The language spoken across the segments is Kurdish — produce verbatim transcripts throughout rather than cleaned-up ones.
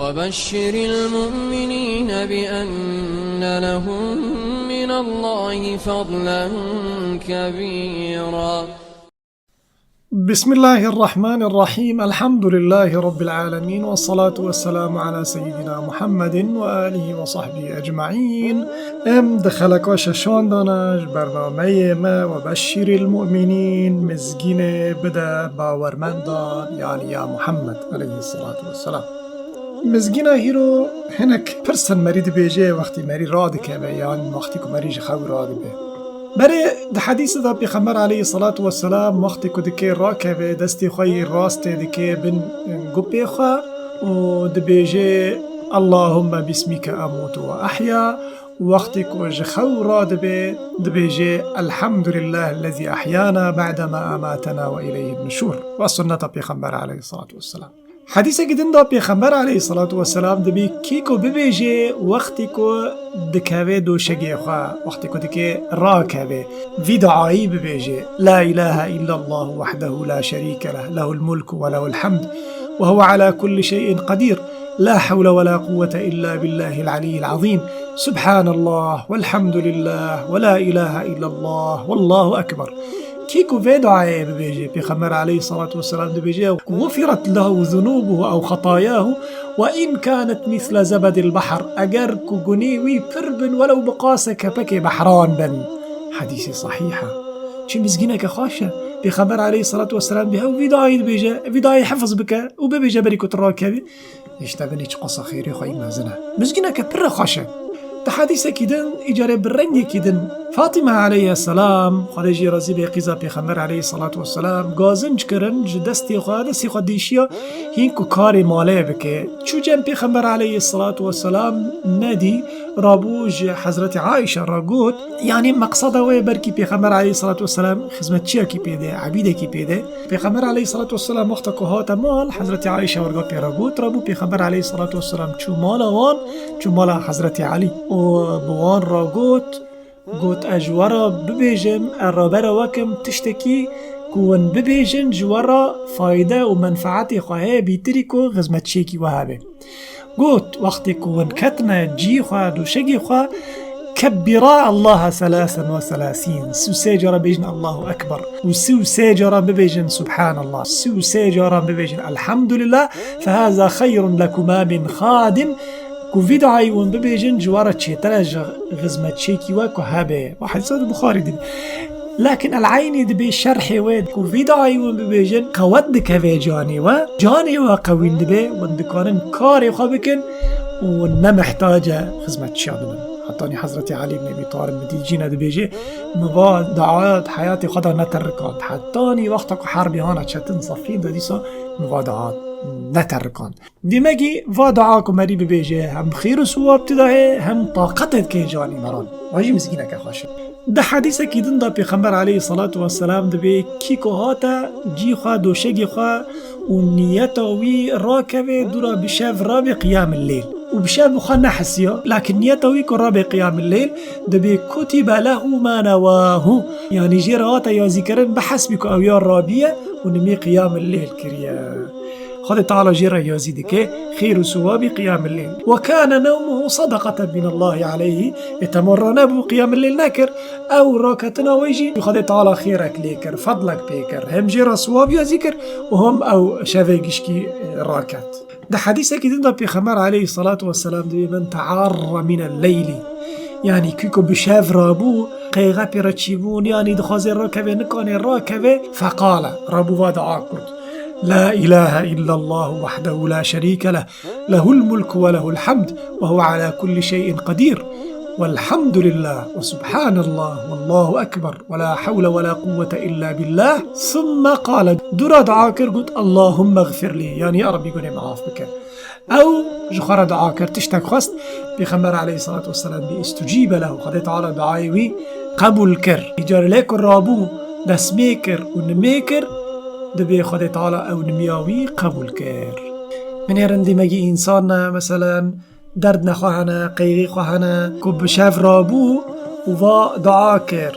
وبشر المؤمنين بأن لهم من الله فضلا كبيرا. بسم الله الرحمن الرحيم. الحمد لله رب العالمين، والصلاة والسلام على سيدنا محمد وآله وصحبه أجمعين. Em di xeleka şeşan de ne ji bernameyê me Webeşşîril Mu'minîn, mizgînê bide bawermendan, yanî ya Muhammed aleyhisselatu vesselam. Mizgîna hîro hinek pirsên merî dibêje wextî merî radikeve yan wextî ku merî ji xew radibe. Berê di hedîsê de Pêxember aleyhisselatu vesselam wextê ku dike rakeve, destê xwe yê rastê dike bin gupê xwe û dibêje, "Allahümme bismike emutu ve ahya." Wextê ku ji xew radibe, dibêje, "Elhamdulillahillezî ahyana ba'dema amatena ve ileyhin nuşur." Ve sunneta Pêxember aleyhisselatu vesselam. Hedîsekî din de Pêxember aleyhisselatu vesselam dibê kî ku bibêje wextê ku dikeve doşegê xwe, wextê ku dike rakeve, vî duayî bibêje, "La ilahe illallah wahdehu la şerîke leh, lehul mulku ve lehul hamd, ve huve ala kulli şeyin qedîr, la hewle ve la quwwete illa billahil aliyyil azîm, subhanallah, velhamdülillah, ve la ilahe illallah, vallahu ekber." Kî ku vê duayê bibêje, Pêxember aleyhisselatu vesselam dibêje, "Gufiret lehu zunubuhu ew xatayahu ve in kanet misle zebedil bahr." Eger ku gunê wî pir bin, welew bi qase kepekê behran bin. Hedîsê sahîh e. Çi mizgîneke xweş e. Pêxember aleyhisselatu vesselam bê hew vî duayê dibêje, vî duayê hifz bike û bibêje berî ku tu rakevî. Îşte binê çiqasa xêrê xwe yî mezin e. Mizgîneke pir xweş e. Di hedîsekî din, îcarê bi rengekî din, Fatîme aleyhisselam, Xwedê jê razî be, qîza Pêxember aleyhisselatu vesselam, gazinc kirin ji destê xwe, destê xwe dêşiya hîn ku karê malê bike. Çû cem Pêxember aleyhisselatu vesselam nedî, rabû ji Hezretî Aîşe re got, yanî meqseda wê belkî Pêxember aleyhisselatu vesselam xizmetçiyekî pê de, ebîdekî pê de. Pêxember aleyhisselatu vesselam wexta ku hate mal, Hezretî Aîşe werga pê re got, rabû Pêxember aleyhisselatu vesselam çû mala wan, çû mala Hezretî Elî û bi wan re got, got, "Ez ji we re bibêjim, ez rabere we kim tiştekî ku hûn bibêjin ji we re fayde û menfaetê xwe heye bîtirî ku xizmetçiyekî we hebe." Got, wextê ku hûn ketine cî xwe, dûşegê xwe, "Kebbira Allaha selasen ve selasîn." Sî û sê cara bêjin Allahu Ekber. Û sî û sê cara bibêjin Subhanallah. Sî û sê cara bibêjin Elhamdulillah. "Fehaza xeyrun lekuma min xadim." Ku vî duayî hûn bibêjin, ji we re çêtir e ji xizmetçiyekî we ku hebe. Ve hedîsa di Buxarî de. Lakin El-Eynî dibê şerhê wê ku vî duayî hûn bibêjin, qewet dikeve canê we, canê we qewîn dibe, hûn dikarin karê xwe bikin û hûn ne mihtace xizmetçiya bibin. Hetanî Hezretî Elî ibn Ebî Talib min dît cîne dibêje, "Min va dua di heyatê xwe de neterikand. Hetanî wexta ku herbê hane çetin Sefîn de dîsa min va dua neterikand." Demekî va dua ku merî bibêje, hem xêr û siwab tida heye, hem taqetê dike canî meran. Va jî mizgîneke xweş e. Di hedîsekî din de Pêxember aleyhisselatu vesselam dibê, kî ku hate cî xwe, doşegê xwe û niyeta wî rakeve, dûra bi şev rabe qiyamil leyl. Û bi şev bi xwe nehisiya, lakin niyeta wî ku rabe qiyamil leyl, dibê kutibe lehu ma newahu. Yanî jê re hate yazîkirin bi hesbî ku ew ya rabiye û nimê qiyamil leyl kiriye. Xwedê Teala jê re yazî dike xêr û siwabî qiyamil leyl. "Ve kâne nevmuhu sadaqeten minallahî aleyhî." Ê, temar ranebû, qiyamil leyl nekir. Ew raketina wê jî Xwedê Teala xêrek lê kir, fedlek pê kir. Hem jê re siwab yazî kir û hem ew şevê gişkî, e, raket. Di hedîsekî din de Pêxember aleyhisselatu vesselam dibê, "Men tearre minel leyli." Yanî kî ku bi şev rabû, qeyxe pê re çîbûn, yanî dixwaze rakeve, nikane rakeve, feqale, rabû va dua kurt. "La ilahe illallah wahdehu la şerîke leh, lehul mulku ve lehul hamd ve huve ala kulli şeyin qedîr. Velhamdülillah ve subhanallah vallahu ekber ve la hewle ve la quwwete illa billah." Sümme qale, dûra dua kir, got, "Allahümme gfirli." Yanî ya Rabbî gunê min af bike. Ew ji xwe re dua kir, tiştek xwest, Pêxember aleyhisselatu vesselam bê, "Istecibe lehu." Xwedê Teala duayê wî qebûl kir. Îcar lê ku rabû, destmê kir û nimê kir, dibê Xwedê Teala ew nimiya wî qebûl kir. Binêrin demekî însan ne, meselen, derd nexwe hene, qeyxî xwe hene, ku bi şev rabû û va dua kir.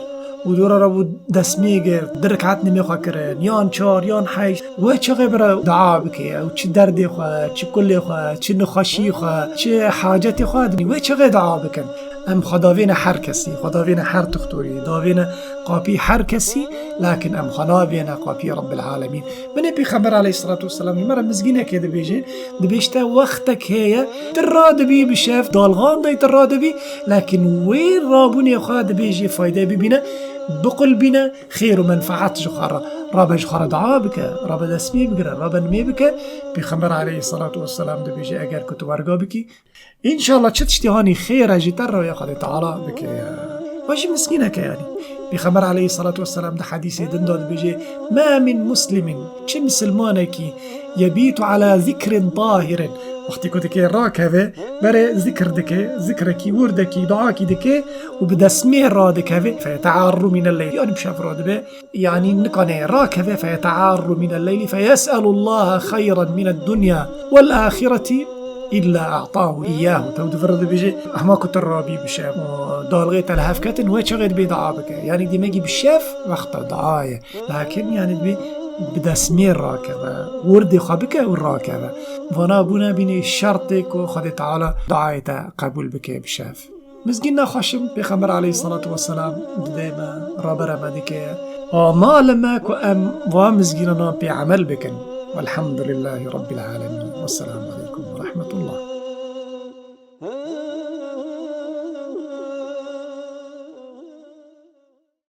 û dora re bû destmê girt, di rekat nimê xwe kirin, yan çar, yan heşt. Wê çaxê bira dua bike, ew çi derdê xwe, çi kulê xwe, çi nexweşî xwe, çi hacetê xwe dibî, wê çaxê dua bikin. Em xwe davêne her kesî, xwe davêne her tuxtorî, davêne qapî her kesî, lakin em xwe navêne qapî Rabbil Alemîn. Binê Pêxember aleyhissalatu vesselam ji me re mizgînekê dibêje, dibêjte wextek heye, tu radibî bi şev, dalxan de tu radibî, lakin wê rabûnê xwe dibêjê fayde bibîne, biqulbîne, xêr û menfaet ji xwe re. Rabe ji xwe re dua bike, rabe destmê bigire, rabe nimê bike. Pêxember aleyhissalatu vesselam dibêje, eger ku tu werga bikî, înşallah çi tiştî hanî xêr e jî te rêya Xwedê Teala bike. Wa jî mizgîneke yanî. Pêxember aleyhissalatu vesselam di hedîsê din de dibêje, "Ma min muslimin", çi misilmanekî, "yebîtu ala zikrin tahirin", wextî ku dike rakeve, berê zikr dike, zikrekî, wirdekî, duakî dike û bi destmê radikeve, "feyetearru minel leyl", yanî bi şev radibe, yanî nikane rakeve, "feyetearru minel leyli feyes'elullaha xeyran mined dunya vel ahireti illa a'tahu iyyahu." Tew di vir dibêje, hema ku tu rabî bi şev û dalxê te li hev ketin, wê çaxê dibê dua bike. Yanî demekî bi şev wexta dua ye. Lakin yanî dibê bi destmê rakeve, wirdê xwe bike û rakeve. Vana bûne bînê şertê ku Xwedê Teala duayê te qebûl bike bi şev. Mizgîn nexweşim, Pêxember aleyhissalatu vesselam didê me, rabere me dike. Amale me ku em va mizgînanan pê emel bikin. Velhamdülillahî Rabbil Alemin. Vesselamu aleykum ve rahmetullah.